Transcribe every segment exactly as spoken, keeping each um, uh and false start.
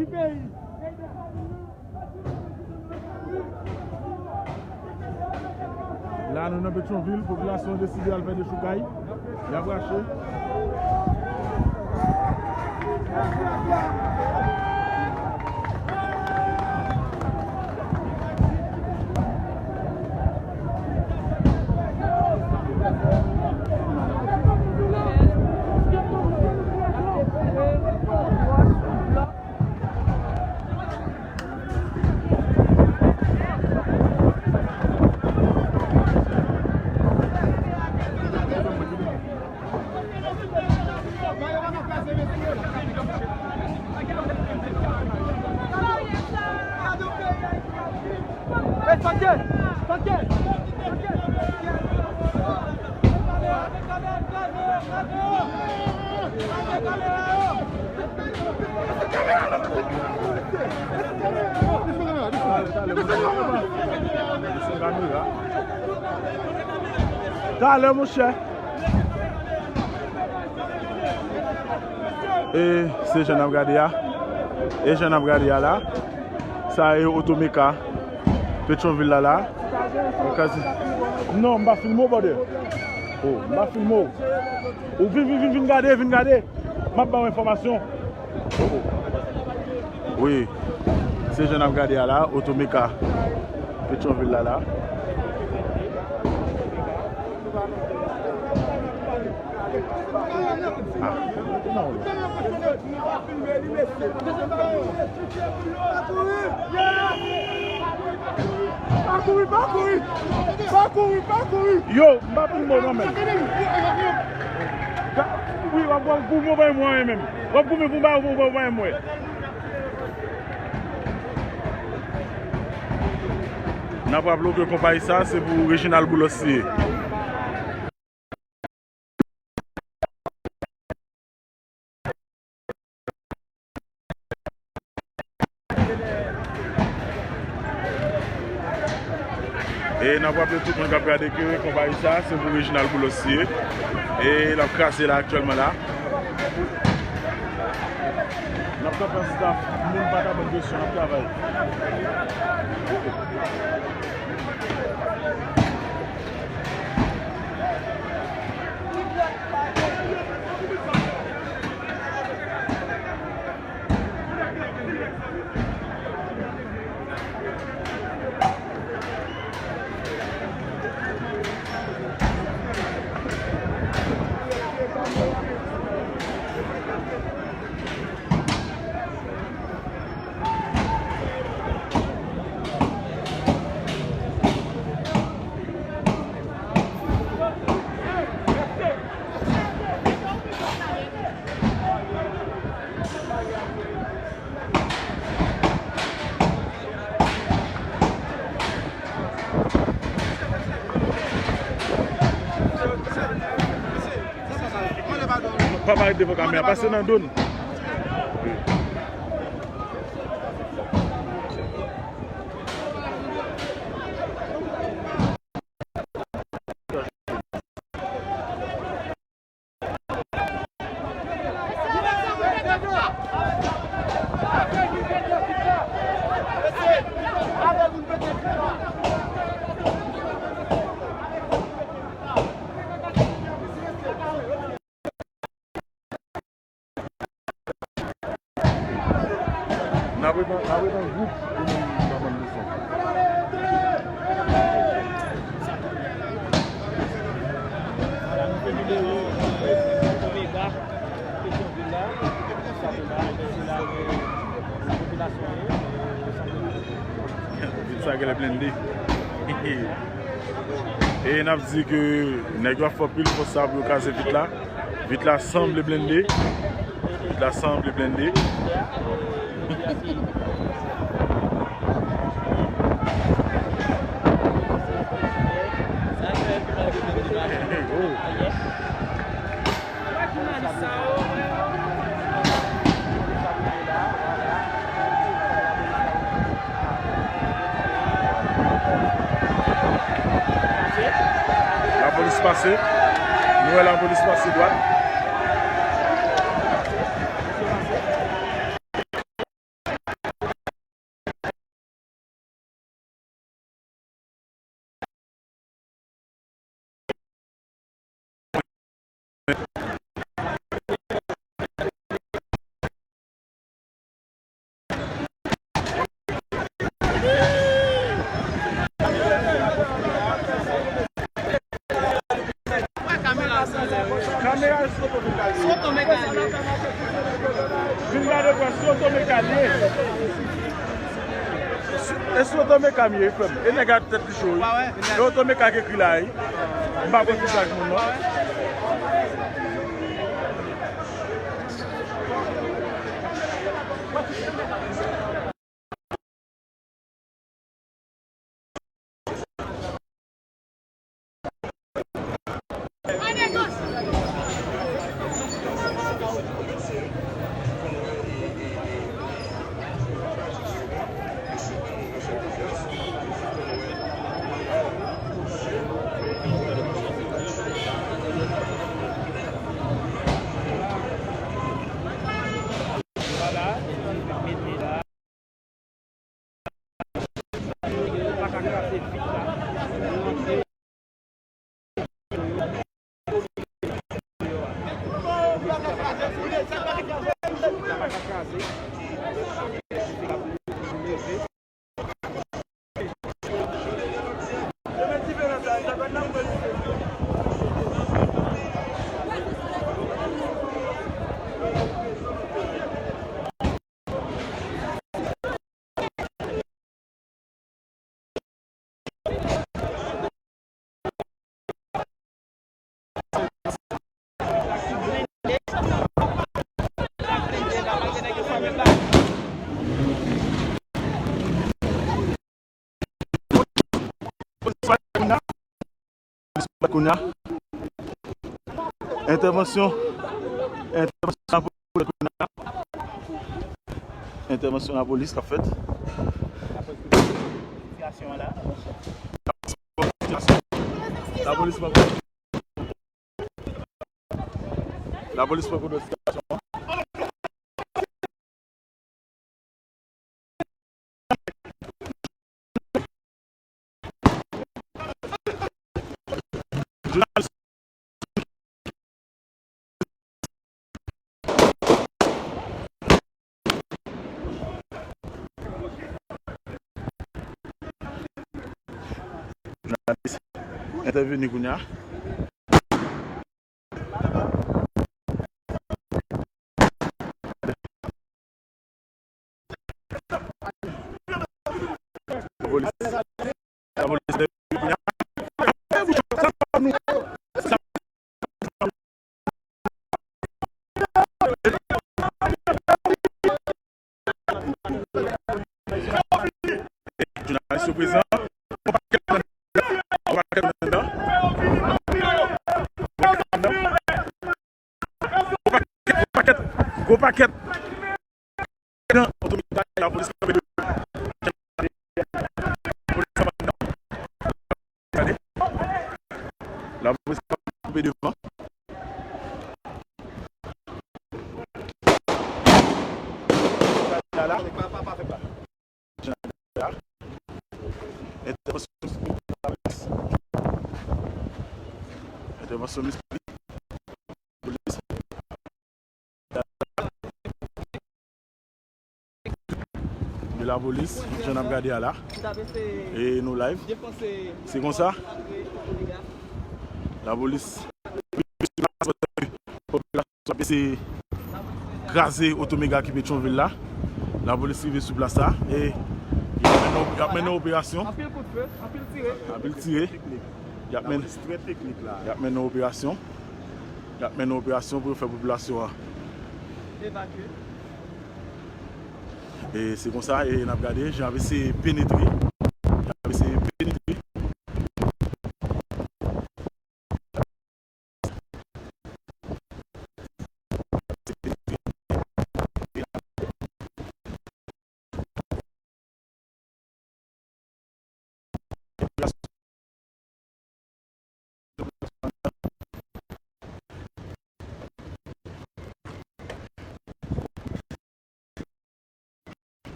La, nou nan Petyonvil, popilasyon an deside al fè dechoukay. Y ap rache. Talè, monchè. E se jan n ap gade a. E jan n ap gade a la. Sa e Otomeka Petyonvil la la. Okazi-, non, m pa filme w, brother. Oh, m pa filme w. Ou vin, vin, vin, vin gade, vin gade. M ap ba w enfòmasyon. Wi, se jan n ap gade a la, Otomeka Petyonvil la la. Ah. Pa kouri, pa kouri, pa kouri, pa kouri. Yo, m pa pou mò nan men. Wi, w ap, w ap goumen, w ap bay mwen menm. W ap goumen pou m bay, w ap bay mwen. N ap raple w ke konpayi sa, se pou Reginald Boulos li ye. E n ap raple tout moun k ap gade ke konpayi sa, se pou Reginald Boulos li ye. E l ap kraze la aktyèlman la. N ap kanpe an staff, moun pa ka ban presyon, n ap travay. Pa parèt devan kamera, pase nan do n. N ap ret an, n ap ret an gwoup pou nou ka bann leson. Vil sa genlè blende. E n ap di ke nèg yo ap fè anpil fòs sa pou yo kraze vit la. Vit la sanble blende. Vit la sanble blende. Lapolis pase. Nou wè lapolis pase dwat. Kamera sou otomekalye. Vin gade kwa sou otomekalye. E sou otomeka m ye, frè m. E nèg a tèt li cho, wi. E otomeka k ekri la, wi. M pa konn ki sa k moun nan. Kounye a, entèvansyon, entèvansyon lapolis kounye a. Entèvansyon lapolis k ap fèt. Lapolis pran kontwòl sitiyasyon an. Lapolis pran kontwòl sitiyasyon an. Jounalis entèveni kounye a. Lapolis, lapolis, jounalis yo prezan. Gwo pakèt, gwo pakèt. Nan otomekann, lapolis kanpe devan. Lapolis kanpe devan. La, la. Entèvansyon, entèvansyon, de lapolis, jan n ap gade a la. E nou live. Se konsa. Lapolis. Popilasyon ap eseye kraze otomega ki Petyonvil la. Lapolis rive sou plas la e y ap mennen, y ap mennen operasyon. Anpil kout fe, anpil tire. Anpil tire. Y ap mennen, y ap mennen operasyon. Y ap mennen operasyon pou yo fè popilasyon an evakye. E se konsa, e n ap gade jan y ap eseye penetre. Y ap eseye penetre.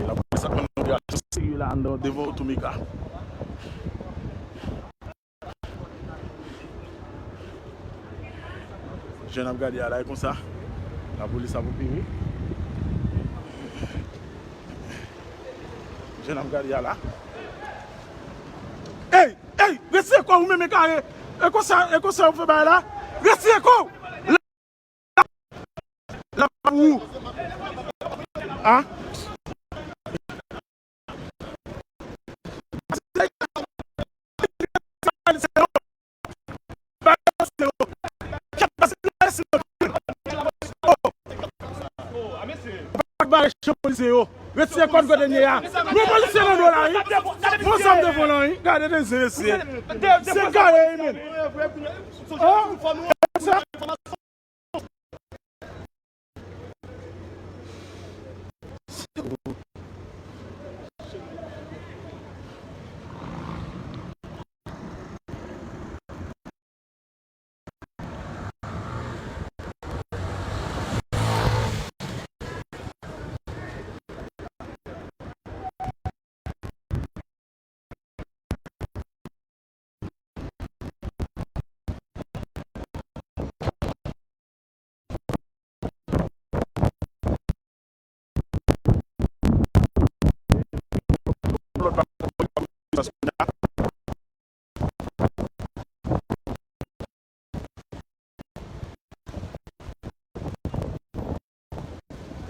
Lapolis ap mennen operasyon serye la anndan devan otomega. Jan n ap gade a la, e konsa lapolis ap opere. Jan n ap gade a la. Ey! Ey! Retire kò w, ou menm e kare! E konsa, e konsa yo fè bagay la? Retire kò w! La, la pou ou! An? Retire kò n kote n ye a. Gon polisye nan do la, wi. Gon zam devan la, wi. Gade de zye, mesye. Se kare, wi, men. An? Sa?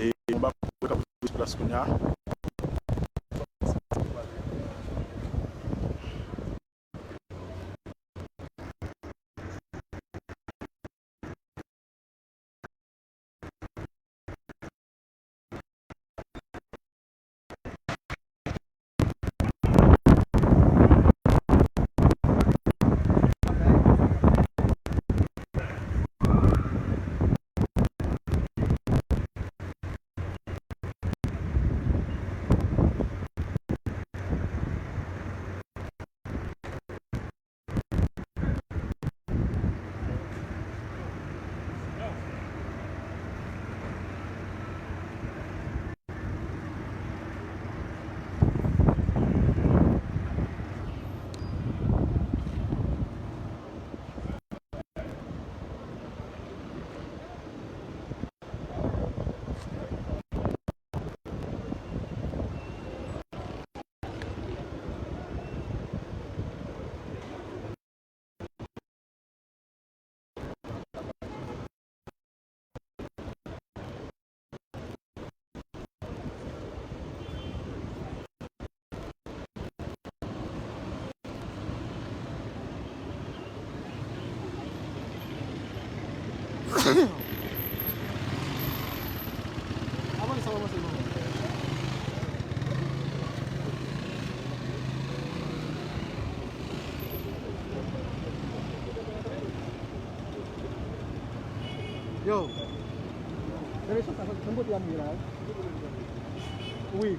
E yon bak k ap voye sou plas kounye a. Yo. Gade chan sa, menm kote a m ye la, wi. Wi.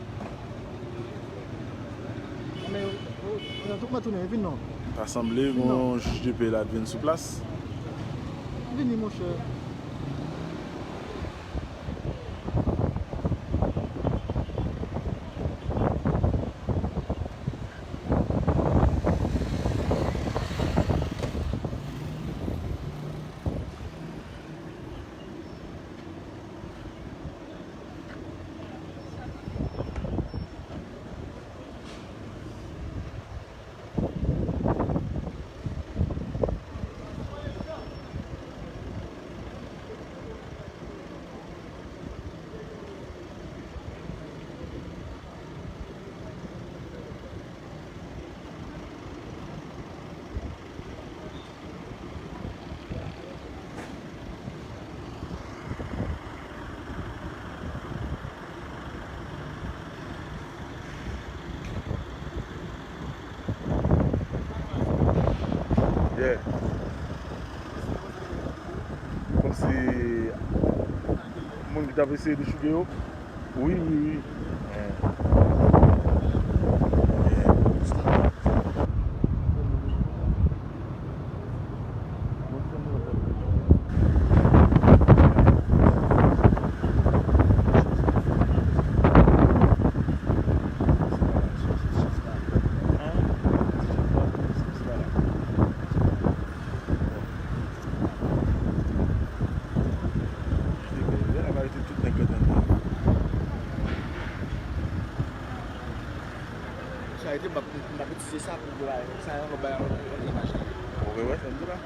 Men, yo, yo, yo, tout mwen tounen, vin non. Ta sanble gon jij de pè la t vin sou plas. Vini, monchè. Yeah. Kòmsi moun ki t ap eseye dechouke yo. Wi, wi, wi. Eh. Sa yon lòt bagay, lòt, lòt bagay. Ok, wè, sa m di la.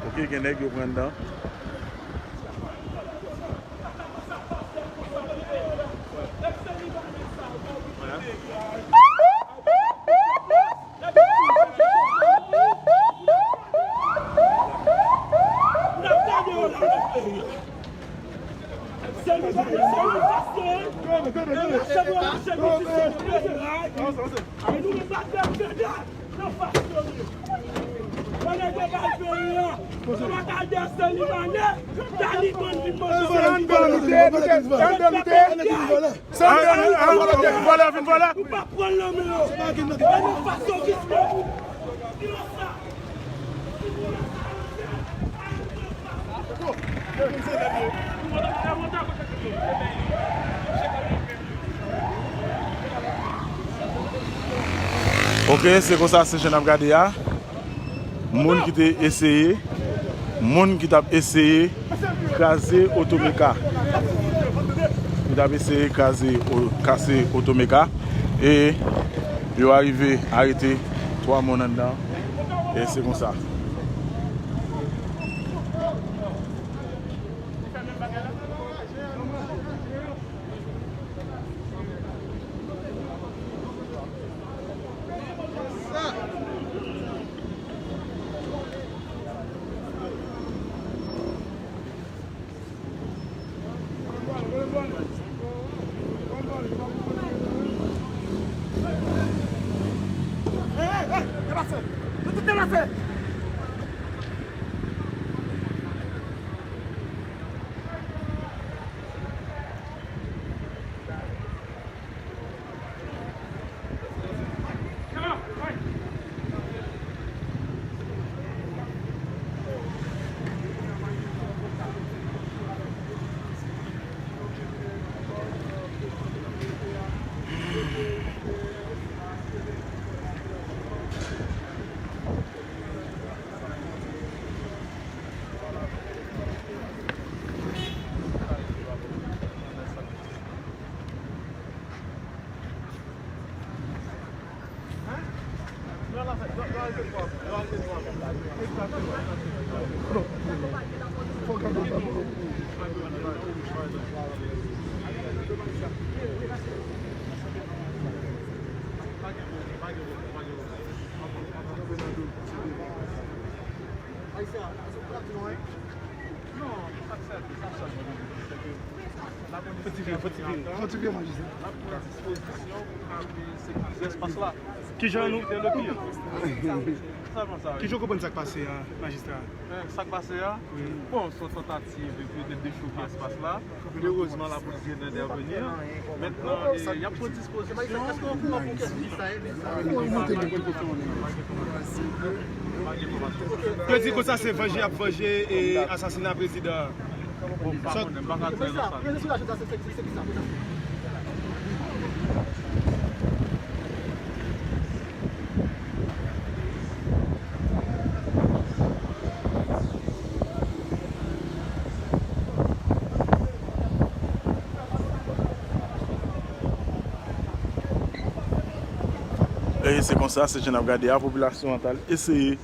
Ok, gen nèg yo pran anndan. Vòlè vin vòlè. Ok, se konsa se jan n ap gade a. Moun ki te eseye, moun ki t ap eseye kraze oto Meka. Ki t ap eseye kraze, o- kase oto Meka. E yo arive arete twa moun anndan. E se konsa. Ayisyen, se pou la di non, hein? Non, sa k sèvi, sa k sèvi. Fò ti vye, fò ti vye. Fò ti vye, majistra. L ap pran dispozisyon pou kapab sekirize espas la. Kijan nou, kijan w konprann sa k pase a, majistra? Eh, sa k pase a? Wi. Bon, se yon tantativ pou yo te dechouke espas la. Erezman, lapolis gentan entèveni. Mentnan, e, y ap pran dispozisyon. Yo di konsa se vanje y ap vanje e asasina prezidan an. Bon, m pa konnen, m pa ka di nan sa. E se konsa, se jan n ap gade a, popilasyon an t al eseye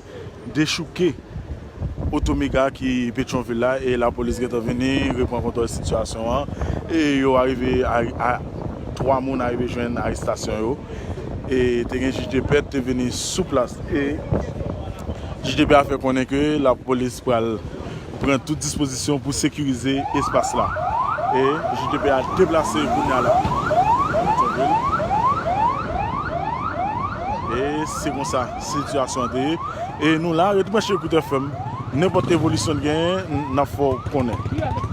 dechouke oto Mega ki Petyonvil la, e lapolis gentan vini, repran kontwòl sitiyasyon an, e yo arive a, a, twa moun arive jwenn arestasyon yo, e te gen jij de pè te vini sou plas, e jij de pè a fè konnen ke lapolis pral pran tout dispozisyon pou sekirize espas la. E jij de pè a deplase kounye a la. E se konsa sitiyasyon an te ye. E nou la, ret branche Ecoute F M. Nenpòt evolisyon n genyen, n ap fè w konnen.